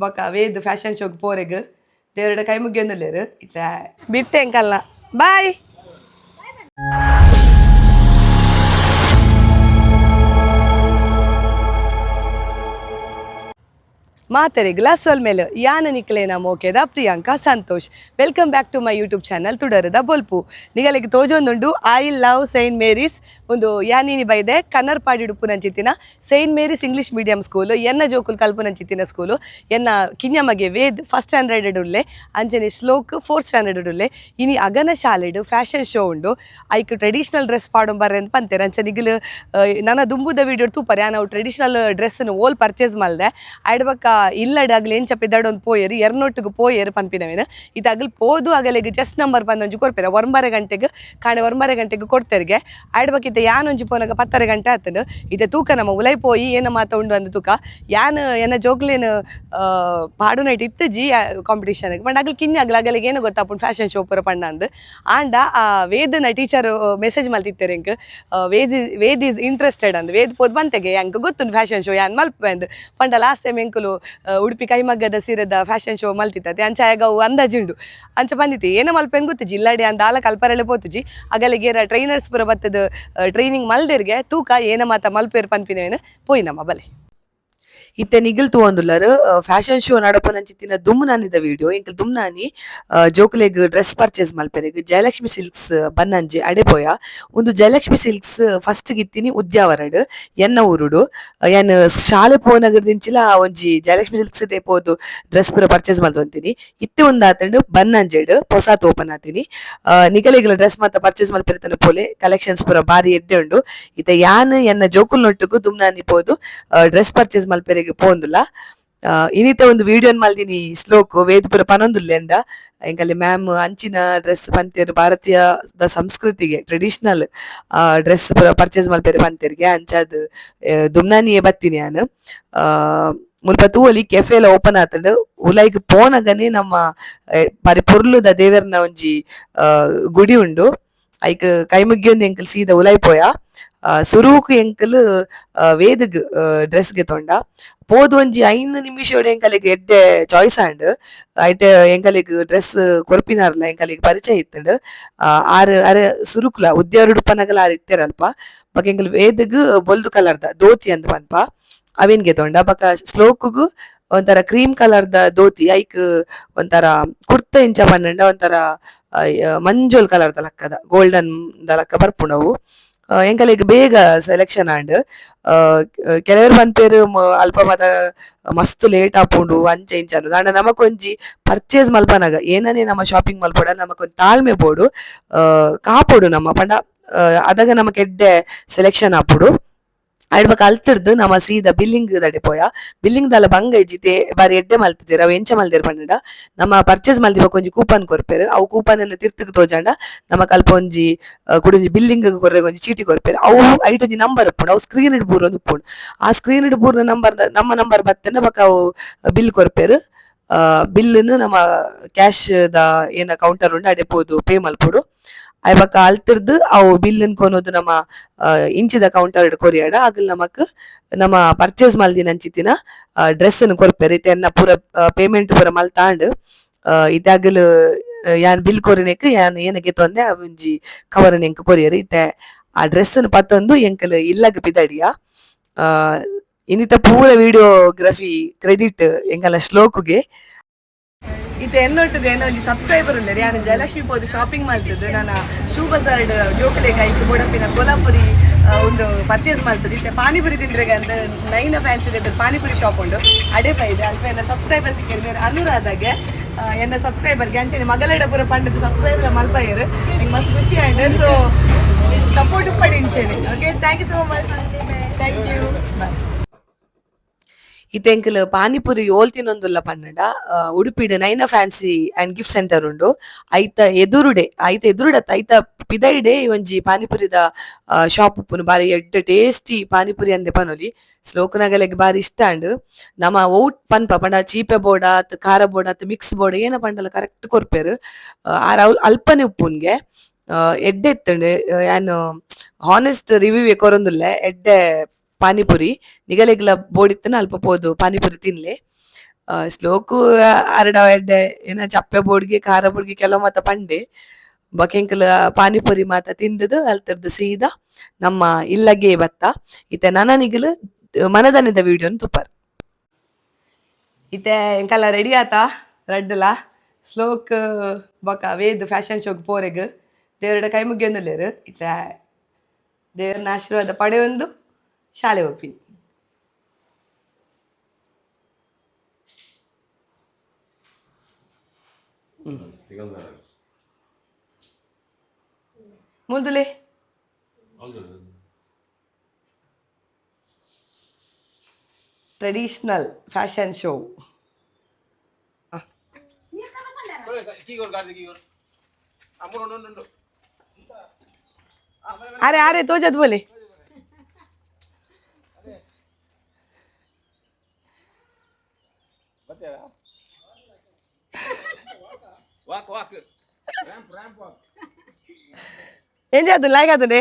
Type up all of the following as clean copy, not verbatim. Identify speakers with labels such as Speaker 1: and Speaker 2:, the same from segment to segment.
Speaker 1: ಬೊಕ ವೇದ್ ಫ್ಯಾಷನ್ ಶೋಗ್ ಪೋರೆಗ್ ದೇವರಡ ಕೈ ಮುಗಿಯೊಂದುಲ್ಲೆರ್ ಇತ್ತೆ ಬಿಟ್ಟೆ ಎಂಕಲ್ನ. ಬಾಯ್. ಮಾತೆರೆಗ್ಲ ಸೊಲ್ಮೆಲು. ಯಾನ ನಿಕ್ಲೇನ ಮೋಕೆದ Priyanka Santosh. Welcome back to my YouTube channel ತುಡರದ ಬೊಲ್ಪು. ನಿಗಲಿಗೆ ತೋಜೊಂದುಂಡು I love Saint Mary's. ಒಂದು ಯಾನಿನಿ ಬೈದೆ Kannarpady ಉಪ್ಪುನಂಚಿತ್ತಿನ Saint Mary's English medium school. ಎನ್ನ ಜೋಕುಲು ಕಲ್ಪುನಂಚಿತ್ತಿನ ಸ್ಕೂಲು. ಎನ್ನ ಕಿഞ്ഞಮಗೆ ವೇದ್ ಫಸ್ಟ್ ಸ್ಟ್ಯಾಂಡರ್ಡ್ ಉಲ್ಲೆ, ಅಂಚನೆ ಶ್ಲೋಕ್ ಫೋರ್ತ್ ಸ್ಟ್ಯಾಂಡರ್ಡ್ ಉಲ್ಲೆ. ಇನಿ ಅಗನ ಶಾಲೆಡ್ ಫ್ಯಾಷನ್ ಶೋ ಉಂಡು. ಐಕ್ ಟ್ರೆಡಿಷನಲ್ ಡ್ರೆಸ್ ಪಾಡೊಂಬರ್ರೆ ಅಂತ ಪಂತೆರ್. ಅಂಚ ನಿಗಲು ನನ ದುಂಬುದ ವೀಡಿಯೋ ತೂಪರೆ, ಯಾನ್ ಅವು ಟ್ರೆಡಿಷನಲ್ ಡ್ರೆಸ್ನ್ ಓಲ್ ಪರ್ಚೇಸ್ ಮಲ್ದೆ, ಆಯ್ಡ್ ಬೊಕ್ಕ ಇಲ್ಲಡ್ ಅಗಲ್ ಎಂಚ ಪಿದಡೊಂದು ಪೋಯೆರ್, ಎರ್ನೊಟ್ಟುಗು ಪೋಯೆರ್ ಪನ್ಪಿನವೇನು. ಇತ್ತೆ ಅಗಲ್ ಪೋದು ಅಗಲೆಗ್ ಚೆಸ್ಟ್ ನಂಬರ್ ಪಂದೊಂಜಿ ಕೊರ್ಪೆರ್. 9:30 ಗಂಟೆಗ್, ಕಾಂಡೆ 9:30 ಗಂಟೆಗ್ ಕೊಡ್ತೆರ್ಗೆ. ಆಯ್ಡ್ ಬೊಕ್ಕ ಇತ್ತೆ ಯಾನ್ ಒಂಜಿ ಪೋನಗ 10:30 ಗಂಟೆ ಆತುಂಡು. ಇತ್ತೆ ತೂಕ ನಮ್ಮ ಉಲೈ ಪೋಯಿ ಏನ ಮಾತ ಉಂಡು ಅಂದ್ ತೂಕ. ಯಾನ್ ಎನ್ನ ಜೋಕ್ಲೇನ್ ಪಾಡುನೈಟ್ ಇತ್ತುಜಿ ಕಾಂಪಿಟೇಷನ್, ಪಂಡ ಅಗಲ್ ಕಿನ್ಯ ಅಗಲ್ ಅಗಲಿಗೆ ಏನು ಗೊತ್ತಾಪುಂಡು ಫ್ಯಾಷನ್ ಶೋ ಪೂರ ಪಂಡ ಅಂದ್. ಆಂಡ ಆ ವೇದನ ಟೀಚರ್ ಮೆಸೇಜ್ ಮಲ್ತಿತ್ತೆರ್ ಎಂಕ್, ವೇದ್ ವೇದ್ is interested ಅಂದ್. ವೇದ್ ಪೋದು ಬಂತೆಗೆ, ಎಂಕ್ ಗೊತ್ತುಂಡು ಫ್ಯಾಷನ್ ಶೋ ಯಾನ್ ಮಲ್ಪೆ ಅಂದ್. ಪಂಡ ಲಾಸ್ಟ್ ಟೈಮ್ ಎಂಕುಲು ಉಡುಪಿ ಕೈಮಗ್ಗದ ಸೀರೆದ ಫ್ಯಾಷನ್ ಶೋ ಮಲ್ತಿತ್ತತೆ, ಅಂಚ ಆಗ ಅವು ಅಂದಾಜುಂಡು ಅಂಚ ಬಂದಿತ್ತು. ಏನ ಮಲ್ಪೆಂಗ್ ಗೊತ್ತುಜಿ, ಇಲ್ಲಾಡಿ ಅಂದ ಆಲ ಕಲ್ಪರೆಲೆ ಪೋತುಜಿ. ಅಗಲಿಗೆ ಟ್ರೈನರ್ಸ್ ಪೂರ ಬತ್ತದ ಟ್ರೈನಿಂಗ್ ಮಲ್ದೆರ್ಗೆ. ತೂಕ ಏನ ಮಾತ ಮಲ್ಪೇರ್ ಪನ್ಪಿನವೇನು. ಪೋಯಿ ನಮ್ಮ ಬಲೆ. ಇತ್ತೆ ನಿಗಲ್ ತೂವೊಂದುಲ್ಲರ್ ಫ್ಯಾಷನ್ ಶೋ ನಡಪುನಂಚಿತ್ತಿನ ದುಮ್ನಾನಿದ ವಿಡಿಯೋ. ಎಂಕಲ್ ದುಮ್ನಾನಿ ಜೋಕುಲೆಗ್ ಡ್ರೆಸ್ ಪರ್ಚೇಸ್ ಮಲ್ಪೆರೆಗ್ ಜಯಲಕ್ಷ್ಮಿ ಸಿಲ್ಕ್ಸ್ ಬನ್ನಂಜೆ ಅಡೆ ಪೋಯ. ಉಂದು ಜಯಲಕ್ಷ್ಮಿ ಸಿಲ್ಕ್ಸ್ ಫಸ್ಟ್ ಗಿತ್ತಿನಿ ಉದ್ಯಾವರಡ್, ಎನ್ನ ಊರುಡು. ಯಾನ್ ಶಾಲೆ ಪೋನಗರದಿಂಚಿಲ ಒಂಜಿ ಜಯಲಕ್ಷ್ಮಿ ಸಿಲ್ಕ್ಸ್ ಡೇ ಪೋದು ಡ್ರೆಸ್ ಪೂರ ಪರ್ಚೇಸ್ ಮಲ್ತೊಂತೀನಿ. ಇತ್ತೆ ಒಂದಾತಂಡ್ ಬನ್ನಂಜೆಡ್ ಪೊಸಾತ್ ಓಪನ್ ಆತೀನಿ. ನಿಗಲೆಗ್ಲ ಡ್ರೆಸ್ ಮಾತ ಪರ್ಚೇಸ್ ಮಲ್ಪೆರೆ ಪೋಲೆ, ಕಲೆಕ್ಷನ್ಸ್ ಪೂರ ಬಾರಿ ಎಡ್ಡೆ ಉಂಡು. ಇತ್ತೆ ಯಾನ್ ಎನ್ನ ಜೋಕುಲ್ ನೊಟ್ಟುಗು ದುಮ್ನಾನಿ ಪೋದು ಡ್ರೆಸ್ ಪರ್ಚೇಸ್ ಮಲ್ಪೆರೆಗ್ ಪೋಂದುಲ್ಲ. ಇನಿತ ಒಂದು ವಿಡಿಯೋನ್ ಮಲ್ದಿನಿ ಶ್ಲೋಕ್ ವೇದ ಪೂರ ಪನೊಂದುಲ್ಲೆಂಡ, ಎಂಕಲ್ಲಿ ಮ್ಯಾಮ್ ಅಂಚಿನ ಡ್ರೆಸ್ ಪಂತೇರು, ಭಾರತೀಯದ ಸಂಸ್ಕೃತಿಗೆ ಟ್ರೆಡಿಷನಲ್ ಡ್ರೆಸ್ ಪೂರ ಪರ್ಚೇಸ್ ಮಲ್ಪೆರೆ ಪಂತೇರ್ಗೆ. ಅಂಚಾದ್ ದುಮ್ನಾನಿಯೇ ಬತ್ತೀನಿ ಯಾನ್. ಮುಲ್ಪ ತೂವೊಲಿ, ಕೆಫೆ ಎಲ್ಲ ಓಪನ್ ಆತುಂಡು. ಉಲೈಗ್ ಪೋನಗನೆ ನಮ್ಮ ಬಾರಿ ಪೊರ್ಲುದ ದೇವೆರ್ನ ಒಂಜಿ ಗುಡಿ ಉಂಡು. ಐಕ್ ಕೈ ಮುಗಿಯೊಂದು ಎಂಕಲ್ ಸೀದಾ ಉಲೈ ಪೋಯ. ಸುರೂಕು ಎಂಕಲ್ ವೇದಗ್ ಡ್ರೆಸ್ ಗೆತೊಂಡ. ಪೋದು ಒಂಜಿ 5 ನಿಮಿಷೊಡೆ ಎಂಕಲೆಗ್ ಎಡ್ಡೆ ಚಾಯ್ಸ್ ಆಂಡ್. ಐಟ್ ಎಂಕಲೆಗ್ ಡ್ರೆಸ್ ಕೊರ್ಪಿನಾರ್ಲ ಎಂಕಲೆಗ್ ಪರಿಚಯ ಇತ್ತುಂಡು. ಆರ್ ಅರೆ ಸುರುಕ್ಲ ಉದ್ಯಾವರಡ್ ಉಪ್ಪುನಗಲ ಆರ್ ಇತ್ತೆರಲ್ಪ. ಬೊಕ ಎಂಕಲ್ ವೇದಗ್ ಬೊಲ್ದು ಕಲರ್ದ ಧೋತಿ ಅಂದ್ ಪನ್ಪ, ಅವೆನ್ ಗೆತೊಂಡ. ಬೊಕ ಶ್ಲೋಕುಗು ಒಂಥರ ಕ್ರೀಮ್ ಕಲರ್ ದ ಧೋತಿ, ಐಕ್ ಒಂಥರ ಕುರ್ತ ಇಂಚ ಪನ್ನಂಡ ಒಂಥರ ಮಂಜೊಲ್ ಕಲರ್ ದ ಲಕ್ಕದ ಗೋಲ್ಡನ್ ದ ಲಕ್ಕ ಬರ್ಪುಂಡು ಅವು. ಎಂಕಲೆಗ್ ಬೇಗ ಸೆಲೆಕ್ಷನ್ ಆಂಡ್. ಕೆಲವೆರ್ ಪನ್ಪೆರ್ ಅಲ್ಪ ಮಾತ ಮಸ್ತ್ ಲೇಟ್ ಆಪುಂಡು ಅಂಚ ಇಂಚ ಅಂದ್. ಆಂಡ ನಮಕೊಂಜಿ ಪರ್ಚೇಸ್ ಮಲ್ಪನಗ ಏನನೇ ನಮ ಶಾಪಿಂಗ್ ಮಲ್ಪೊಡ, ನಮಕೊಂಜಿ ತಾಳ್ಮೆ ಬೋಡು, ಕಾಪೊಡು ನಮ. ಪಂಡ ಅದಗ ನಮಕ್ ಎಡ್ಡೆ ಸೆಲೆಕ್ಷನ್ ಆಪುಂಡು. ಐಡ್ ಬೊಕ ಅಲ್ತಿರ್ದ್ ನಮ ಸೀದಾ ಬಿಲ್ಲಿಂಗ್ ದಡೆ ಪೋಯ. ಬಿಲ್ಲಿಂಗ್ ದಾಲ ಬಂಗ ಇಜ್ಜಿ, ಬಾರಿ ಎಡ್ಡೆ ಮಲ್ತಿದೆರ್. ಅವು ಎಂಚ ಮಲ್ದೆರ್ ಪಂಡ, ನಮ ಪರ್ಚೇಸ್ ಮಲ್ದಿ ಬೊಕ ಒಂಜಿ ಕೂಪನ್ ಕೊರ್ಪೆರ್. ಅವು ಕೂಪನ್ ನ್ ತಿರ್ತುಗ್ ತೋಜಾಂಡ ನಮಕ್ ಅಲ್ಪ ಒಂಜಿ ಕುಡೊಂಜಿ ಬಿಲ್ಲಿಂಗ್ ಕೊರ್ರೆಗ್ ಒಂಜಿ ಚೀಟಿ ಕೊರ್ಪೆರ್. ಅವು ಐಟ್ ಒಂಜಿ ನಂಬರ್ ಉಪ್ಪುಂಡು, ಅವು ಸ್ಕ್ರೀನ್ ಡ್ ಬೂರೊಂದು ಉಪ್ಪುಂಡು. ಆ ಸ್ಕ್ರೀನ್ ಡ್ ಬೂರ್ನ ನಂಬರ್ ನಮ್ಮ ನಂಬರ್ ಬತ್ತ್ಂಡ ಬೊಕ ಅವು ಬಿಲ್ ಕೊರ್ಪೆರ್. ಬಿಲ್ ನ್ ನಮ ಕ್ಯಾಶ್ ದ ಏನ ಕೌಂಟರ್ ಉಂಡು ಅಡೆ ಪೋದು ಪೇ ಮಲ್ಪೊಡು. ಆಯ್ ಬೊಕ ಅಲ್ತಿರ್ದ್ ಅವು ಬಿಲ್ ನ್ ಕೊನೊದು ನಮ ಇಂಚಿದ ಕೌಂಟರ್ ಡ್ ಕೊರಿಯಡ ಅಗಲ್ ನಮಕ್ ನಮ ಪರ್ಚೇಸ್ ಮಲ್ದಿನಂಚಿತ್ತಿನ ಡ್ರೆಸ್ ನ್ ಕೊರ್ಪೆರ್. ಇತ್ತೆ ಎನ್ನ ಪೂರ ಪೇಮೆಂಟ್ ಪೂರ ಮಲ್ತಾಂಡ್. ಇತ್ತೆ ಅಗಲ್ ಯಾನ್ ಬಿಲ್ ಕೊರಿನೆಕ್ ಯಾನ್ ಏನ ಗೆತೊಂದೆ ಒಂಜಿ ಕವರ್ ನ್ ಎಂಕ್ ಕೊರಿಯೆರ್. ಇತ್ತೆ ಆ ಡ್ರೆಸ್ ನ್ ಪತ್ತೊಂದು ಎಂಕಲ್ ಇಲ್ಲಗ್ ಪಿದಡಿಯ. ಇನಿತ ಪೂರ ವಿಡಿಯೋಗ್ರಫಿ ಕ್ರೆಡಿಟ್ ಎಂಕಲ್ನ ಶ್ಲೋಕುಗೆ. ಇತ್ತೆ ಎನ್ನೊಟ್ಟುಗು ಎನ್ನ ಒಂಜಿ ಸಬ್ಸ್ಕ್ರೈಬರ್ ಉಲ್ಲೆರ್. ಯಾನ್ ಜಯಲಕ್ಷ್ಮಿ ಪೋದು ಶಾಪಿಂಗ್ ಮಲ್ತದ್ದು, ನಾನ ಶೂ ಬಜಾರ್ಡ್ ಜೋಕುಲೆಗ್ ಐಕ್ ಬೋಡಪಿನ ಕೊಲ್ಹಾಪುರಿ ಒಂದು ಪರ್ಚೇಸ್ ಮಲ್ತದ್ದು. ಇತ್ತೆ ಪಾನಿಪುರಿ ತಿಂದ್ರೆಗೆ ಅಂತ ನೈನ ಫ್ಯಾನ್ಸಿ ಪಾನಿಪುರಿ ಶಾಪ್ ಉಂಡು, ಅಡೆ ಬೈದೆ. ಅಲ್ಪ ಎನ್ನ ಸಬ್ಸ್ಕ್ರೈಬರ್ ಸಿಕ್ಕೇರ್, ಮೇರ್ ಅನುರಾಧಗೆ. ಎನ್ನ ಸಬ್ಸ್ಕ್ರೈಬರ್ಗೆ ಅಂಚನೆ ಮಗಲೆಡ ಪೂರ ಪಂಡದು ಸಬ್ಸ್ಕ್ರೈಬರ್ ಮಲ್ಪಯೆರ್. ಎಂಕ್ ಮಸ್ತ್ ಖುಷಿ ಆಂಡ್. ಸೊ ಸಪೋರ್ಟ್ ಉಪ್ಪಡ್ ಇಂಚೆನೆ. Okay, thank you so much, thank you, bye. ಇತ್ತೆ ಎಂಕಲ್ ಪಾನಿಪುರಿ ಓಲ್ ತಿನ್ನೊಂದುಲ್ಲ ಪನ್ನಡ, ಉಡುಪಿಡ್ Naina fancy and gift centre ಉಂಡು, ಐತ ಎದುರುಡೆ, ಐತ ಎದುರುಡತ್ತ ಐತ ಪಿದೈಡೆ ಒಂಜಿ ಪಾನಿಪುರಿದ ಶಾಪ್ ಉಪ್ಪುನು. ಬಾರಿ ಎಡ್ಡೆ ಟೇಸ್ಟಿ ಪಾನಿಪುರಿ ಅಂದೆ ಪನೊಲಿ. ಶ್ಲೋಕನಗಲೆಗ್ ಬಾರಿ ಇಷ್ಟ ಆಂಡ್. ನಮ ಒವು ಪನ್ಪ ಪಂಡ ಚೀಪೆ ಬೋಡ ಅತ್ ಖಾರ ಬೋಡ ಅತ್ ಮಿಕ್ಸ್ ಬೋಡ ಏನ ಪಂಡಲ ಕರೆಕ್ಟ್ ಕೊರ್ಪೆರ್. ಆರ್ ಅಲ್ಪನೆ ಉಪ್ಪುನ್ಗೆ. ಎಡ್ಡೆ ಇತ್ತುಂಡು. ಯಾನ್ ಹಾನೆಸ್ಟ್ ರಿವ್ಯೂ ಕೊರೊಂದುಲ್ಲೆ. ಎಡ್ಡೆ ಪಾನಿಪುರಿ, ನಿಗಲೆಗ್ಲ ಬೋಡಿತ್ತನ ಅಲ್ಪ ಪೋದು ಪಾನಿಪುರಿ ತಿನ್ಲೆ. ಸ್ಲೋಕು ಅರಡ ಎಡ್ಡೆ ಏನ ಚಪ್ಪೆ ಬೋಡ್ಗೆ ಖಾರ ಬೋಡ್ಗೆ ಕೆಲವು ಮಾತ ಪಂಡೆ ಬೊಕ ಪಾನಿಪುರಿ ಮಾತ ತಿಂದದು ಅಲ್ತರ್ದು ಸೀದಾ ನಮ್ಮ ಇಲ್ಲಗೆ ಬತ್ತ. ಇತ್ತೆ ನನನಿಗಲು ಮನದನಿದ ವಿಡಿಯೋನ್ ತುಪ್ಪರ್. ಇತ್ತೆ ಎಂಕಲ್ಲ ರೆಡಿ ಆತ ರಡ್ಡಲ ಸ್ಲೋಕ್ ಬೊಕ ವೇದ್ ಫ್ಯಾಷನ್ ಶೋಕ್ ಪೋರೆಗ್ ದೇವರ ಕೈ ಮುಗಿಯೊಂದುಲ್ಲೆರ್. ಇತ್ತೆ ದೇವರನ ಆಶೀರ್ವಾದ ಪಡೆಯೊಂದು ಶಾಲೆ ಒಪ್ಪಿನಿ. ಮುಲ್ದುಲೆ traditional fashion show. ಅರೆ ಅರೆ ತೋಜದ್ ಬೋಲೆ.
Speaker 2: Walk walk.
Speaker 1: ఏం చేద్దాం లాగ్ అవుతుంది.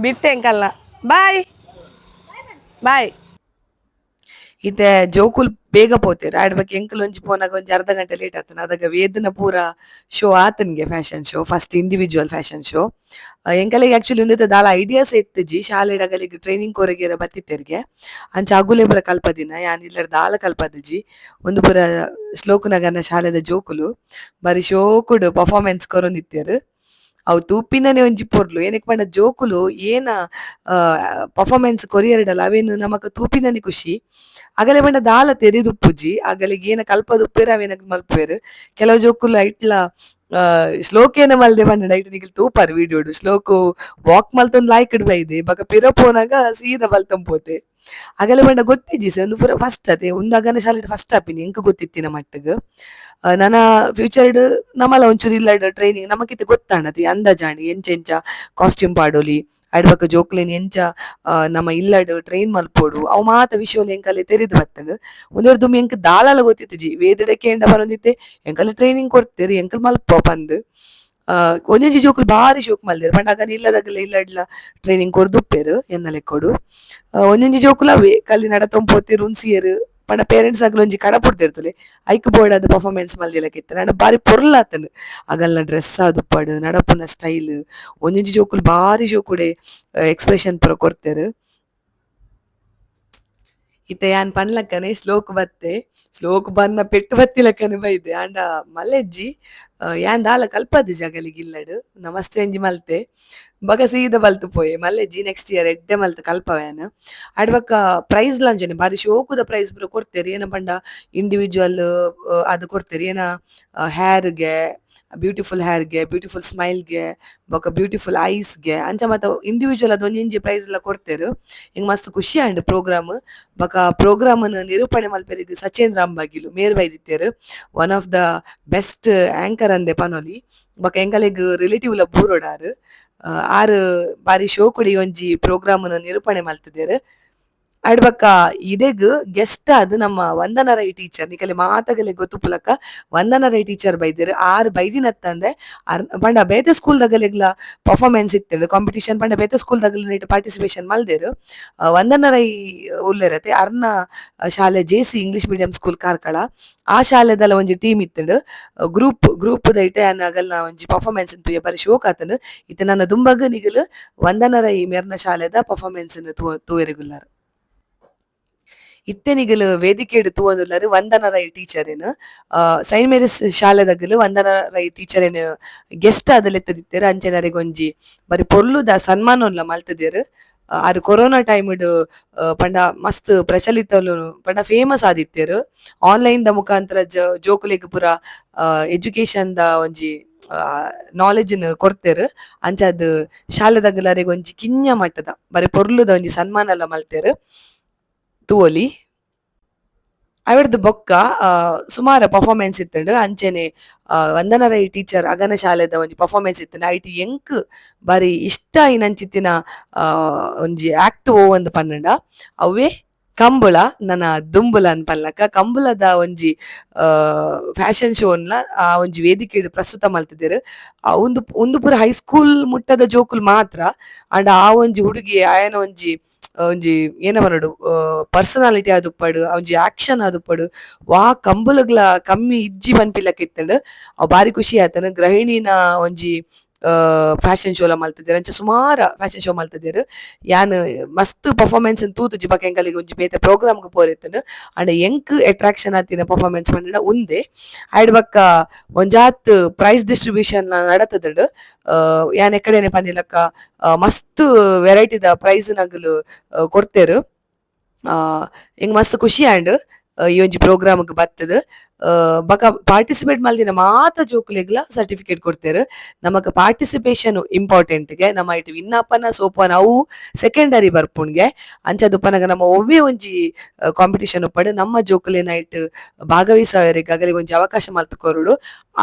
Speaker 1: ಬಿಟ್ಟೆ ಅಂಕಲ್ನ. Boy boy. ಇತ್ತೆ ಜೋಕುಲ್ ಬೇಗ ಪೋತೆರ್ ಆಡ್ಬಕ್ಕೆ ಎಂಕುಲು ಒಂಜಿ ಪೋನಾಗ ಒಂಜಿ ಅರ್ಧ ಗಂಟೆ ಲೇಟ್ ಆತನ. ಅದಗ ವೇದನ ಪೂರ ಶೋ ಆತನ್ಗೆ fashion show, first individual fashion show. ಎಂಕಲೆಗ್ actually ಉಂದೆತ ದಾಲ ಐಡಿಯಾಸ್ ಇತ್ತುಜಿ. ಶಾಲೆಡ್ ಅಗಲಿಗ್ ಟ್ರೈನಿಂಗ್ ಕೊರಗೇರ ಬತ್ತಿತ್ತೆರ್ಗೆ ಅಂಚ ಅಗುಲೆ ಪೂರ ಕಲ್ಪದಿನ ಯಾನ್ ಇಲ್ಲಡ್ ದಾಲ ಕಲ್ಪದಿಜಿ. ಒಂದು ಪೂರ ಶ್ಲೋಕನಗನ ಶಾಲೆದ ಜೋಕುಲು ಬಾರಿ ಶೋಕುಡು ಪರ್ಫಾರ್ಮೆನ್ಸ್ ಕೊರೊಂದಿತ್ತೆರ್. ಅವು ತೂಪಿನನೆ ಒಂಜಿ ಪೊರ್ಲು ಏನಕ್ಕೆ ಪಂಡ ಜೋಕುಲು ಏನ ಪರ್ಫಾರ್ಮೆನ್ಸ್ ಕೊರಿಯರ್ಡಲ ಅವೇನು ನಮಕ್ ತೂಪಿನನೆ ಖುಷಿ. ಅಗಲೆ ಪಂಡ ದಾಲ ತೆರಿದುಪ್ಪುಜಿ, ಅಗಲಿಗೆ ಏನ ಕಲ್ಪದುಪ್ಪೇರ್ ಅವೇನಕ್ ಮಲ್ಪುವೆರ್. ಕೆಲವು ಜೋಕುಲು ಐಟ್ಲ ಶ್ಲೋಕೇನ ಮಲ್ದೆ ಪಂಡ ಐಟ್ ನಿಕುಲು ತೂಪರ್ ವಿಡಿಯೋಡು ಶ್ಲೋಕು ವಾಕ್ ಮಲ್ತೊಂದು ಲಾಯ್ಕ್ ಬೈದೆ ಬೊಕ ಪಿರ ಪೋನಾಗ ಸೀದಾ ಬಲ್ತೊಂದು ಪೋತೆ. ಅಗಲೆ ಪಂಡ ಗೊತ್ತಿಜ್ಜಿ ಸರ್ ಒಂದು ಪೂರ ಫಸ್ಟ್ ಅದೇ ಒಂದು ಅಗನ ಶಾಲೆಡ್ ಫಸ್ಟ್ ಆಪಿನಿ ಎಂಕ್ ಗೊತ್ತಿತ್ತಿನ ಮಟ್ಟಿಗ್. ನನ ಫ್ಯೂಚರ್ಡ್ ನಮಲ ಒಂಚೂರು ಇಲ್ಲಡ್ ಟ್ರೈನಿಂಗ್ ನಮಕಿತ್ತೆ ಗೊತ್ತಾಂಡತಿ ಅಂದಾಜಾಣಿ ಎಂಚ ಎಂಚ ಕಾಸ್ಟ್ಯೂಮ್ ಪಾಡೊಲಿ ಐಡ್ ಬೊಕ ಜೋಕ್ಲೆನ್ ಎಂಚ ನಮ ಇಲ್ಲಡ್ ಟ್ರೈನ್ ಮಲ್ಪೊಡು ಅವು ಮಾತ ವಿಷಯೊಲು ಎಂಕಲೆ ತೆರಿದ್ ಬತ್ತುಂಡು. ಉಂದೆರ್ದ್ ದುಂಬು ಎಂಕ್ ದಾಲಲ ಗೊತ್ತಿತ್ತಿಜಿ ವೇದಡೆ ಕೇಂಡ ಪನೊಂದಿತ್ತೆ ಎಂಕಲೆ ಟ್ರೈನಿಂಗ್ ಕೊರ್ತೆರ್ ಎಂಕುಲು ಮಲ್ಪ ಪಂದ್. ಒಂಜೊಂಜಿ ಜೋಕುಲು ಬಾರಿ ಶೋಕ್ ಮಲ್ದೆರ್ ಪಂಡ ಅಗನ ಇಲ್ಲದಗಲ ಇಲ್ಲಡ್ಲ ಟ್ರೈನಿಂಗ್ ಕೊರ್ದುಪ್ಪೆರ್ ಎನ್ನ ಲೆಕ್ಕೊಡು. ಒಂಜೊಂಜಿ ಜೋಕುಲು ಅವೇ ಕಲಿ ನಡತೊಂದು ಪೋತೆರ್ ಉನ್ಸಿಯೆರ್ ಪಂಡ ಪೇರೆಂಟ್ಸ್ ಅಗ್ಲು ಒಂಜಿ ಕಡಪುಡ್ದಿರ್ತಲೆ ಐಕ್ ಬೋಡಾದ್ ಪರ್ಫಾರ್ಮೆನ್ಸ್ ಮಲ್ದಿಲಕಿತ್ತುಂಡು. ಆಂಡ ಬಾರಿ ಪೊರ್ಲಾತುಂಡು ಅಗಲ್ನ ಡ್ರೆಸ್ ಆದುಪ್ಪಡ್ ನಡಪುನ ಸ್ಟೈಲ್ ಒಂಜೊಂಜಿ ಜೋಕುಲು ಬಾರಿ ಜೋಕುಡೆ ಎಕ್ಸ್ಪ್ರೆಷನ್ ಪೂರ ಕೊರ್ತೆರ್. ಇತ್ತೆ ಯಾನ್ ಪನ್ಲಕ್ಕನೆ ಶ್ಲೋಕ್ ಬತ್ತೆ ಶ್ಲೋಕ್ ಬನ್ನ ಪೆಟ್ಟು ಬತ್ತಿಲಕ್ಕನೆ ಬೈದೆ. ಆಂಡ ಮಲ್ಲೆಜ್ಜಿ ಯಾನ್ ದಾಲ ಕಲ್ಪದಿಜಿ ಅಗಲಿಗ್ ಇಲ್ಲಡ್ ನಮಸ್ತೆ ಒಂಜಿ ಮಲ್ತೆ ಬೊಕ ಸೀದಾ ಬಲ್ತ್ ಪೋಯೆ. ಮಲ್ಲೆಜ್ಜಿ ನೆಕ್ಸ್ಟ್ ಇಯರ್ ಎಡ್ಡೆ ಮಲ್ತ್ ಕಲ್ಪವೆ ಯಾನ್. ಆಡ್ ಬೊಕ ಪ್ರೈಸ್ ಲ ಅಂಚನೆ ಬಾರಿ ಶೋಕುದ ಪ್ರೈಸ್ ಪೂರ ಕೊರ್ತೆರ್. ಏನ ಪಂಡ ಇಂಡಿವಿಜುವಲ್ ಅದು ಕೊರ್ತೆರ್ ಏನ ಹೇರ್ಗೆ ಬ್ಯೂಟಿಫುಲ್ ಹೇರ್ಗೆ ಬ್ಯೂಟಿಫುಲ್ ಸ್ಮೈಲ್ಗೆ ಬೊಕ ಬ್ಯೂಟಿಫುಲ್ ಐಸ್ಗೆ ಅಂಚ ಮಾತ ಇಂಡಿವಿಜುವಲ್ ಅದು ಒಂಜೊಂಜಿ ಪ್ರೈಸ್ ಲ ಕೊರ್ತೆರ್. ಎಂಕ್ ಮಸ್ತ್ ಖುಷಿ ಆಂಡ್ ಪ್ರೋಗ್ರಾಮ್. ಬೊಕ ಪ್ರೋಗ್ರಾಮ್ ನ್ ನಿರೂಪಣೆ ಮಲ್ಪೆರೆಗ್ ಸಚೇಂದ್ರ ಅಂಬಾಗಿಲು ಮೇರ್ ಬೈದಿತ್ತೆರ್. One of the best anchor ಅಂದೆ ಪನೊಲಿ. ಬೊಕ ಎಂಕಲೆಗ್ ರಿಲೇಟಿವ್ ಲ ಬೂರೊಡಾರ್ ಆರ್ ಬಾರಿ ಶೋಕುಡು ಒಂಜಿ ಪ್ರೋಗ್ರಾಮ್ ನ್ ನಿರೂಪಣೆ ಮಲ್ತುದೆರ್. ಐಡ್ ಬೊಕ ಇಡೆಗ್ ಗೆಸ್ಟ್ ಆದ್ ನಮ್ಮ ವಂದನಾ ರೈ ಟೀಚರ್ ನಿಕಲೆ ಮಾತಗಲೆ ಗೊತ್ತುಪ್ಪುಲಕ ವಂದನಾ ರೈ ಟೀಚರ್ ಬೈದೆರ್. ಆರ್ ಬೈದಿನತ್ತಂದೆ ಆರ್ ಪಂಡ ಬೇತೆ ಸ್ಕೂಲ್ ದಗಲೆಗ್ಲ ಪರ್ಫಾರ್ಮೆನ್ಸ್ ಇತ್ತುಂಡು ಕಾಂಪಿಟಿಷನ್ ಪಂಡ ಬೇತೆ ಸ್ಕೂಲ್ ದಗಲೆಗ್ ಪಾರ್ಟಿಸಿಪೇಷನ್ ಮಲ್ದೆರ್. ವಂದನಾ ರೈ ಉಲ್ಲೆರತೆ ಅರ್ನ ಶಾಲೆ J C English medium school Karkala ಆ ಶಾಲೆದಲ ಒಂಜಿ ಟೀಮ್ ಇತ್ತುಂಡು. ಗ್ರೂಪ್ ಗ್ರೂಪ್ ದೈಟ್ ಯಾನ್ ಅಗಲ್ನ ಒಂಜಿ ಪರ್ಫಾರ್ಮೆನ್ಸ್ ತೂಯ ಬಾರಿ ಶೋಕ್ ಆತುಂಡು. ಇತ್ತೆ ನನ ದುಂಬಗ್ ನಿಗಲು ವಂದನಾ ರೈ ಮೆರ್ನ ಶಾಲೆದ ಪರ್ಫಾರ್ಮೆನ್ಸ್ ನ್ ತೂವೆರೆಗುಲ್ಲರ್. ಇತ್ತೆ ನಿಗಲು ವೇದಿಕೆಡ್ ತೂವೊಂದುಲ್ಲೆರ್ ವಂದನಾ ರೈ ಟೀಚರೆನ್. ಸೈಂಟ್ ಮೇರಿಸ್ ಶಾಲೆದಗಲು ವಂದನಾ ರೈ ಟೀಚರೆನ್ ಗೆಸ್ಟ್ ಆದ್ ಲೆತ್ತದಿತ್ತೆರ್. ಅಂಚನೆ ಅರೆಗ್ ಒಂಜಿ ಬಾರಿ ಪೊರ್ಲುದ ಸನ್ಮಾನೊನ್ಲ ಮಲ್ತುದೆರ್. ಆರ್ ಕೊರೋನಾ ಟೈಮ್ ಡ್ ಪಂಡ ಮಸ್ತ್ ಪ್ರಚಲಿತ ಪಂಡ ಫೇಮಸ್ ಆದಿತ್ತೆರ್. ಆನ್ಲೈನ್ ದ ಮುಖಾಂತರ ಜೋಕುಲೆಗ್ ಪೂರ ಎಜುಕೇಶನ್ ದ ಒಂಜಿ ನಾಲೆಜ್ ನ್ ಕೊರ್ತೆರ್. ಅಂಚಾದ್ ಶಾಲೆದಗಲ್ ಅರೆಗ್ ಒಂಜಿ ಕಿನ್ಯ ಮಟ್ಟದ ಬಾರಿ ಪೊರ್ಲುದ ಒಂಜಿ ಸನ್ಮಾನಲ ಮಲ್ತೆರ್. ತೂವೊಲಿ. ಅವೆಡ್ದ್ ಬೊಕ್ಕ ಸುಮಾರು ಪರ್ಫಾರ್ಮೆನ್ಸ್ ಇತ್ತುಂಡು. ಅಂಚನೆ ವಂದನಾ ರೈ ಟೀಚರ್ ಅಗನ ಶಾಲೆದ ಒಂಜಿ ಪರ್ಫಾರ್ಮೆನ್ಸ್ ಇತ್ತುಂಡು. ಐಟ್ ಎಂಕ್ ಬಾರಿ ಇಷ್ಟ ಆಯಿನಂಚಿತ್ತಿನ ಒಂಜಿ ಆಕ್ಟ್ ಒವ್ವಂದ್ ಪಂಡ ಅವ್ವೇ Kambala ನನ ದುಂಬುಲ ಅನ್ಪಲ್ಲಕ ಕಂಬುಲದ ಒಂಜಿ ಫ್ಯಾಷನ್ ಶೋನ್ಲ ಆ ಒಂಜಿ ವೇದಿಕೆಡ್ ಪ್ರಸ್ತುತ ಮಲ್ತಿದೆರ್. ಉಂದು ಉಂದು ಪೂರ ಹೈಸ್ಕೂಲ್ ಮುಟ್ಟದ ಜೋಕುಲು ಮಾತ್ರ. ಆಂಡ ಆ ಒಂಜಿ ಹುಡುಗಿ ಆಯನ ಒಂಜಿ ಒಂಜಿ ಏನ ಪನೊಡು ಪರ್ಸನಾಲಿಟಿ ಆದುಪ್ಪಡ್, ಒಂಜಿ ಆಕ್ಷನ್ ಆದುಪ್ಪಡ್, ವಾ ಕಂಬುಲಗ್ಲ ಕಮ್ಮಿ ಇಜ್ಜಿ ಪನ್ಪಿಲಕ ಇತ್ತ್ಂಡ್. ಅವು ಬಾರಿ ಖುಷಿ ಆತಂಡ್. ಗೃಹಿಣಿನ ಒಂಜಿ ಫ್ಯಾಷನ್ ಶೋಲ ಮಲ್ತಿದೆರ್. ಅಂಚ ಸುಮಾರ ಫ್ಯಾಷನ್ ಶೋ ಮಲ್ತಿದೆರ್. ಯಾನ್ ಮಸ್ತ್ ಪರ್ಫಾರ್ಮೆನ್ಸ್ ತೂತುಜಿ, ಬೊಕ ಎಂಕಲೆಗ್ ಒಂಜಿ ಬೇತೆ ಪ್ರೋಗ್ರಾಮ್ ಗ್ ಪೋರೆತ್ತುಂಡು. ಆಂಡ ಎಂಕ್ ಅಟ್ರಾಕ್ಷನ್ ಆತಿನ ಪರ್ಫಾರ್ಮೆನ್ಸ್ ಪಂಡ ಉಂದೆ. ಐಡ್ ಬೊಕ್ಕ ಒಂಜಾತ್ ಪ್ರೈಸ್ ಡಿಸ್ಟ್ರಿಬ್ಯೂಷನ್ ನಡತುದುಂಡು. ಯಾನ್ ಎಕ್ಕಡೆನೆ ಪನ್ನಿಲಕ್ಕ ಮಸ್ತ್ ವೆರೈಟಿದ ಪ್ರೈಸ್ ನಗುಲು ಕೊರ್ತೆರ್. ಎಂಕ್ ಮಸ್ತ್ ಖುಷಿ ಆಂಡ್ ಈ ಒಂಜಿ ಪ್ರೋಗ್ರಾಮ್ ಗ್ ಬತ್ತುದು. ಬೊಕ ಪಾರ್ಟಿಸಿಪೇಟ್ ಮಲ್ದಿನ ಮಾತ ಜೋಕುಲೆಗ್ಲ ಸರ್ಟಿಫಿಕೇಟ್ ಕೊರ್ತೆರ್. ನಮಕ್ ಪಾರ್ಟಿಸಿಪೇಷನ್ ಇಂಪಾರ್ಟೆಂಟ್ ಗೆ. ನಮ ಐಟ್ ವಿನ್ ಆಪನ ಸೋಪನ ಅವು ಸೆಕೆಂಡರಿ ಬರ್ಪುಂಡ್ಗೆ. ಅಂಚಾದ್ ಉಪ್ಪನಗ ನಮ್ಮ ಒವ್ವೆ ಒಂಜಿ ಕಾಂಪಿಟಿಷನ್ ಉಪ್ಪಡ್, ನಮ್ಮ ಜೋಕುಲೆನ ಐಟ್ ಭಾಗವಹಿಸಾವರೆಗ್ ಅಗಲಿಗ್ ಒಂಜಿ ಅವಕಾಶ ಮಲ್ತ್ ಕೊರೊಡು.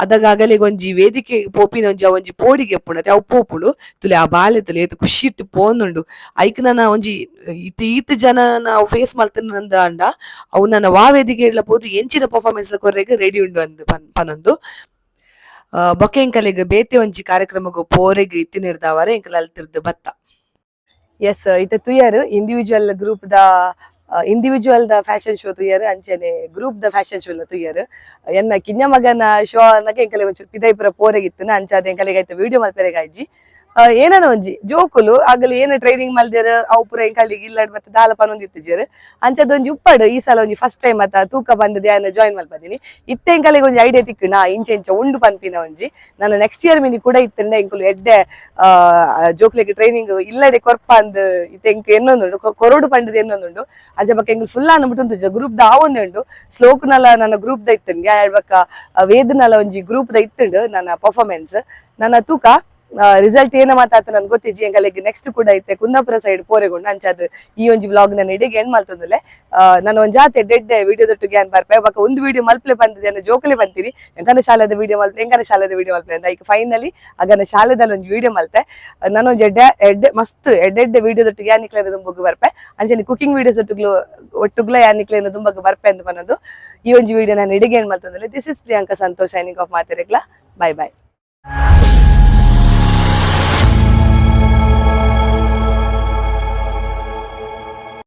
Speaker 1: ಅದಗ ಅಗಲಿಗ್ ಒಂಜಿ ವೇದಿಕೆ ಪೋಪಿನ ಒಂಜಿ ಒಂಜಿ ಪೋಡಿಗೆ ಉಪ್ಪುಂಡು, ಅವು ಪೋಪುಂಡು. ತುಲೆ ಆ ಬಾಲೆ ತುಲೆ ಏತ್ ಖುಷಿ ಇಟ್ಟು ಪೋನುಂಡು. ಐಕ್ ನನ ಒಂಜಿ ಈತ್ ಈತ್ ಜನ ನಾವು ಫೇಸ್ ಮಲ್ತುಂಡ ಅವು ನನ ವಾ ವೇದಿಕೆ ಪೋದು ಎಂಚಿನ ಪರ್ಫಾರ್ಮೆನ್ಸ್ ಕೊರ್ರೆಗ್ ರೆಡಿ ಉಂಡು ಅಂದ್ ಪನೊಂದು. ಬೊಕ ಎಂಕಲೆಗ್ ಬೇತೆ ಒಂಜಿ ಕಾರ್ಯಕ್ರಮಗ್ ಪೋರೆಗ್ ಇತ್ತಿನೆರ್ದಾವರೆ ಎಂಕಲ್ ಅಲ್ತಿರ್ದ್ ಬತ್ತ. ಎಸ್, ಇತ್ತೆ ತುಯರ್ ಇಂಡಿವಿಜುವಲ್ ಗ್ರೂಪ್ ದ ಇಂಡಿವಿಜುವಲ್ ದ ಫ್ಯಾಷನ್ ಶೋ ತುಯರ್, ಅಂಚನೆ ಗ್ರೂಪ್ ದ ಫ್ಯಾಷನ್ ಶೋ ಲ ತುಯರ್. ಎನ್ನ ಕಿನ್ಯ ಮಗನ ಶೋ ಅನ್ನಗ ಎಂಕಲೆಗ್ ಒಂಚೂರು ಪಿದೈಪುರ ಪೋರೆಗಿತ್ತುನ. ಅಂಚಾದ್ ಎಂಕಲೆಗ್ ಐತ ವಿಡಿಯೋ ಮಲ್ಪೆರೆಗಾಯ್ಜಿ. ಏನನ ಒಂಜಿ ಜೋಕುಲು ಅಗಲು ಏನ ಟ್ರೈನಿಂಗ್ ಮಲ್ದೆರ್, ಅವು ಪೂರ ಎಂಕಲಿಗ್ ಇಲ್ಲಡ್ ಬತ್ತ ದಾಲ ಪನೊಂದಿತ್ತಿಜೆರ್. ಅಂಚದ ಒಂಜಿ ಉಪ್ಪಡ್ ಈ ಸಲ ಒಂಜಿ ಫಸ್ಟ್ ಟೈಮ್ ಅತ್ತ ತೂಕ ಬಂದದ ಯಾನ್ ಜಾಯಿನ್ ಮಲ್ಪದಿನಿ. ಇತ್ತೆ ಎಂಕಲೆಗ್ ಒಂಜಿ ಐಡಿಯಾ ತಿಕ್ಕುನ ಇಂಚ ಇಂಚ ಉಂಡು ಪನ್ಪಿನ ಒಂಜಿ. ನನ್ನ next year mini ಕೂಡ ಇತ್ತಂಡ ಎಂಕುಲು ಎಡ್ಡೆ ಜೋಕ್ಲೆಗ್ ಟ್ರೈನಿಂಗ್ ಇಲ್ಲಡೆ ಕೊರ್ಪ ಅಂದ್ ಇತ್ತೆ ಎಂಕ್ ಎನ್ನೊಂದುಂಡು, ಕೊರೊಡು ಪಂಡದ್ ಎನ್ನೊಂದುಂಡು. ಅಂಚ ಬೊಕ್ಕ ಎಂಕುಲು ಫುಲ್ ಅನ್ಬಿಟ್ಟು ಗ್ರೂಪ್ ದ ಆವೊಂದೇ ಉಂಡು. ಸ್ಲೋಕ್ನಲ ನನ್ನ ಗ್ರೂಪ್ ದ ಇತ್ತುಂಡು, ಬೊಕ್ಕ ವೇದನಲ ಒಂಜಿ ಗ್ರೂಪ್ ದ ಇತ್ತುಂಡು ನನ್ನ ಪರ್ಫಾರ್ಮೆನ್ಸ್. ನನ್ನ ತೂಕ ರಿಸಲ್ಟ್ ಏನ ಮಾತಾತ ನನ್ಗೆ ಗೊತ್ತಿಜ್ಜಿ. ಎಂಕಲೆಗ್ ನೆಕ್ಸ್ಟ್ ಕೂಡ ಇತ್ತೆ ಕುಂದಾಪುರ ಸೈಡ್ ಪೋರೆಗೊಂಡು. ಅಂಚಾದ್ ಈ ಒಂಜಿ ವ್ಲಾಗ್ ನನ್ನ ಇಡೆಗೆ ಎಂಡ್ ಮಲ್ತೊಂದುಲ್ಲೆ. ನಾನು ಒಂಜಾತೆ ಎಡ್ಡೆ ವಿಡಿಯೋ ದೊಟ್ಟಿಗೆ ಯಾನ್ ಬರ್ಪೆ. ಬೊಕ್ಕ ಒಂದು ವಿಡಿಯೋ ಮಲ್ಪ್ಲೆ ಬಂದಿದೆ ಅನ್ನೋ ಜೋಕುಲೆ ಬಂತೀರಿ, ಎಂಕನ ಶಾಲೆದ ವಿಡಿಯೋ ಮಲ್ಪ್ಲೆ, ಎಂಕನ ಶಾಲೆದ ವಿಡಿಯೋ ಮಲ್ಪ್ಲೆ ಅಂತ. ಈಗ ಫೈನಲಿ ಅಗನ ಶಾಲೆದಲ್ಲಿ ಒಂಜಿ ವಿಡಿಯೋ ಮಲ್ತೆ. ನಾನು ಒಂಜಿ ಎಡ್ಡೆ ಎಡ್ಡೆ ಮಸ್ತ್ ಎಡ್ಡೆ ವಿಡಿಯೋ ದೊಟ್ಟಿಗೆ ಯಾನ್ ನಿಕ್ಲೆನ ದುಂಬಗ್ ಬರ್ಪೆ. ಅಂಚನೆ ಕುಕಿಂಗ್ ವಿಡಿಯೋಸ್ ಒಟ್ಟುಗ್ಲು ಒಟ್ಟುಗ್ಲ ಯಾನ್ ನಿಕ್ಲೆನ ದುಂಬಗ್ ಬರ್ಪೆ ಅಂತ ಪನ್ನೊಂದು ಈ ಒಂಜಿ ವಿಡಿಯೋ ನಾನು ಇಡಿಗೆ ಎಂಡ್ ಮಲ್ತೊಂದುಲ್ಲೆ. This is Priyanka Santosh signing off. ಮಾತೆರೆಗ್ಲ bye bye.